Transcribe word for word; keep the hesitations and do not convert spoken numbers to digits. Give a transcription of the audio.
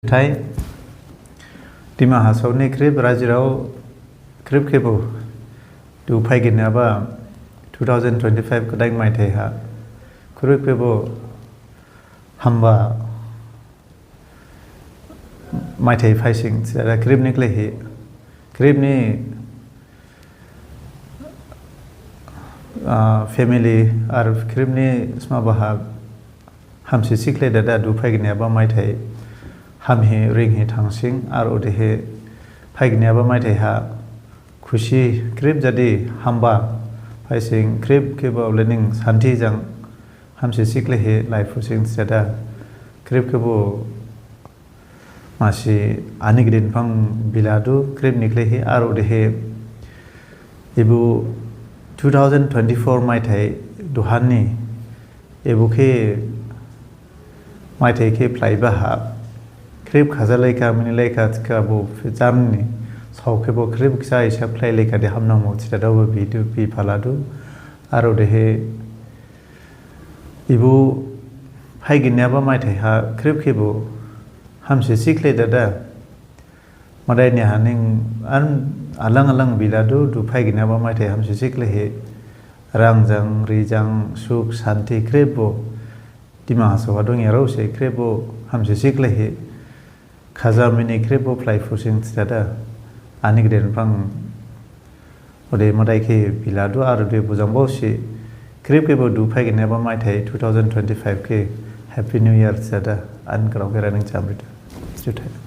Thai Dima Hasao ni khrip rajirao khrip khebo du phaiginyaba two thousand twenty-five gdain maithai ha khrip khebo hamba maithai phaising sida khrip ni khlaihi khrip ni ah, family ar khrip ni sma baha hamsi sikhlai dada du phaiginyaba maithai hamhi ringhi thangsing ar odehe phaiginyaba maithai ha khusi khrip jadi hamba phaising khrip khebo lening santhi jang hamsi sikhlaihi laiphusing sida khrip khebo masi ani gidin phang biladu khrip ni khlaihi ar odehe ibu two thousand twenty-four maithai duhani ibu khe maithai khe phlaiba ha khrip khaja laikha mini laikha thikhabo phi jarni sao khebo khrip khisa isa phlai laikha de hamnangmu sida daobo bidu bi phaladu ar odehe ibu phaiginyaba maithai ha khrip khebo hamsi sikhlai dada Madai ni haning an alang alang biladu du phaiginyaba maithai hamsi sikhlaihi rang jang ri jang suk santhi khrip bo Dima Hasao ha dongyarao se khrip bo hamsi sikhlaihi khaja mini khrip bo phlaiphusing sida ani gidin phang ode Madai khe biladu ar ode bujang baosi khrip khebo du phaiginyaba maithai two thousand twenty-five khe Happy New Year sida an grao khe raning chamrida. Juthai.